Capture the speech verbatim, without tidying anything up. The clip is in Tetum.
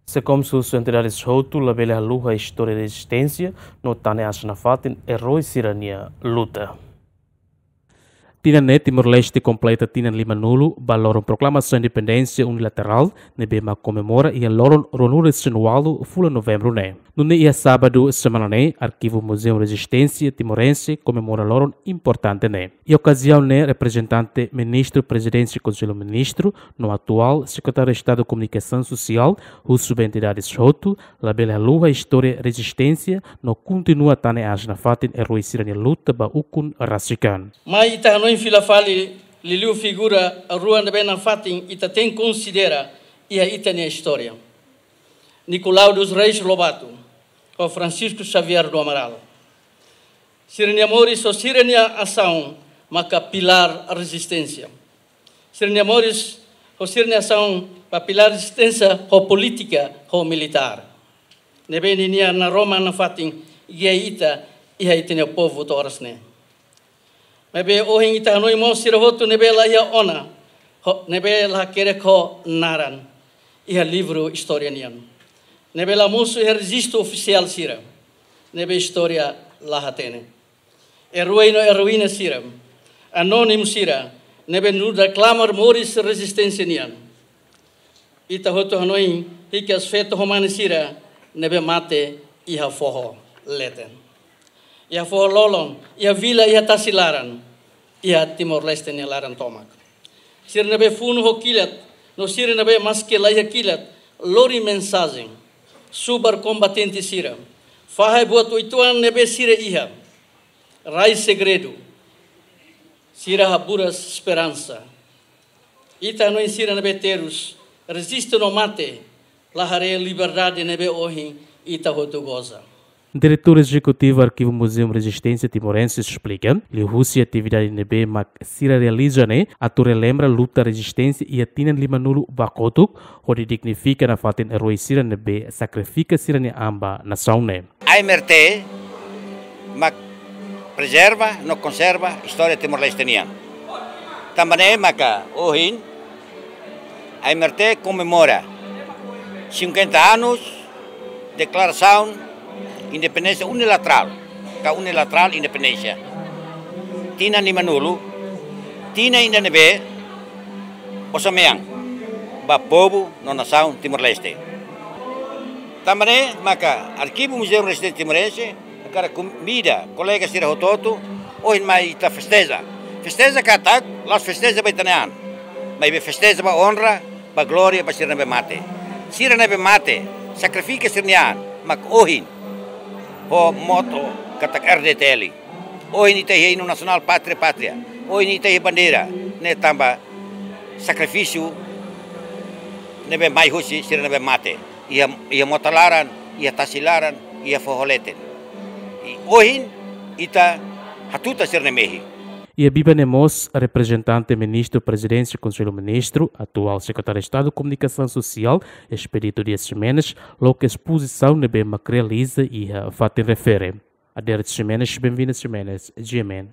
SEKOMS husu entidades hotu labele haluha istória rezisténsia no tane aas nafatin eroi sira-nia luta. Tinan ne'e Timor-Leste kompleta tinan limanulu ba loron proklamasaun independénsia unilaterál ne'ebé mak komemora iha loron ruanulu-resin-ualu fulan Novembru ne'e. Nune'e iha sábadu semana ne'e, Arkivu Muzeu Rezisténsia Timorense komemora loron importante ne'e. Iha okaziaun ne'e, reprezentante Ministru Prezidénsia Konsellu Ministru no atuál Sekretáriu Estadu Komunikasaun Sosiál husu ba entidades hotu labele haluha istória rezisténsia no kontinua tane aas nafatin eroi sira-nia luta ba ukun rasik an. Mai ita hanoin fila fali liuliu figura rua ne'ebé nafatin ita tenke konsidera iha ita-nia istória: Nicolau dos Reis Lobato ho Francisco Xavier do Amaral. Sira-nia moris ho sira-nia asaun maka pilár rezisténsia. Sira-nia moris ho sira-nia asaun maka pilár rezisténsia ho polítika ho militár ne'ebé ninia naroman nafatin gia ita iha ita-nia povu to'o oras ne'e. Maibé ohin ita hanoin mós sira hotu ne'ebé la iha ona, ho, ne'ebé la hakerek ho naran iha livru istória nian, ne'ebé la mosu iha rejistu ofisiál sira, ne'ebé istória la hatene. Eroi no eroína sira, anónimu sira, ne'ebé nu'udar klamar moris rezisténsia nian. Ita hotu hanoin hikas feto ho mane sira ne'ebé mate iha foho leten, iha foho lolon, iha vila, iha tasi laran, iha Timor-Leste nia laran tomak. Sira ne'ebé funu ho kilat, no sira ne'ebé maski la iha kilat, lori mensajen, subar kombatente sira, fahe buat uitoan ne'ebé sira iha, rai segredu, sira haburas esperansa. Ita hanoin sira ne'ebé terus reziste no mate, la haree liberdade ne'ebé ohin ita hotu goza. Diretór Ezekutivu Arkivu Muzeu Rezisténsia Timorense esplika, liuhusi atividade ne'ebé mak sira realiza ne'e atu relembra luta rezisténsia iha tinan limanulu ba kotuk, hodi dignifika nafatin eroi sira ne'ebé sakrifika sira-nia an ba nasaun ne'e. A M R T mak prezerva no konserva istória Timor-Leste nian. Tanba ne'e maka ohin A M R T komemora cinquenta anos deklarasaun independénsia unilaterál, ka unilaterál independénsia. Tinan limanulu, tinan ida ne'ebé osan-mean ba povu no nasaun Timor-Leste. Tanba ne'e maka Arkivu Muzeu Rezisténsia Timorense hakarak konvida kolega sira hotu-hotu, ohin mai ita festeja. Festeja katak, la'ós festeja ba ita-nia an, maibé festeja ba onra, ba glória ba sira ne'ebé mate. Sira ne'ebé mate, sakrifika sira-nia an, mak ohin ho moto katak R D T L. Ohin ita iha inu nasionál Pátria, Pátria. Ohin ita iha bandeira, ne'e tanba sakrifísiu ne'ebé mai husi sira ne'ebé mate iha, iha mota laran, iha tasi laran, iha foho leten. I ohin ita hatutan sira-nia mehi. Iha biban ne'e mós reprezentante Ministru Prezidénsia Konsellu Ministru, atuál Sekretáriu Estadu Komunikasaun Sosiál, Expedito Dias Ximenes, loke espozisaun ne'ebé mak realiza iha fatin refere. Adérito Ximenes, Benvinda Ximenes, G M N,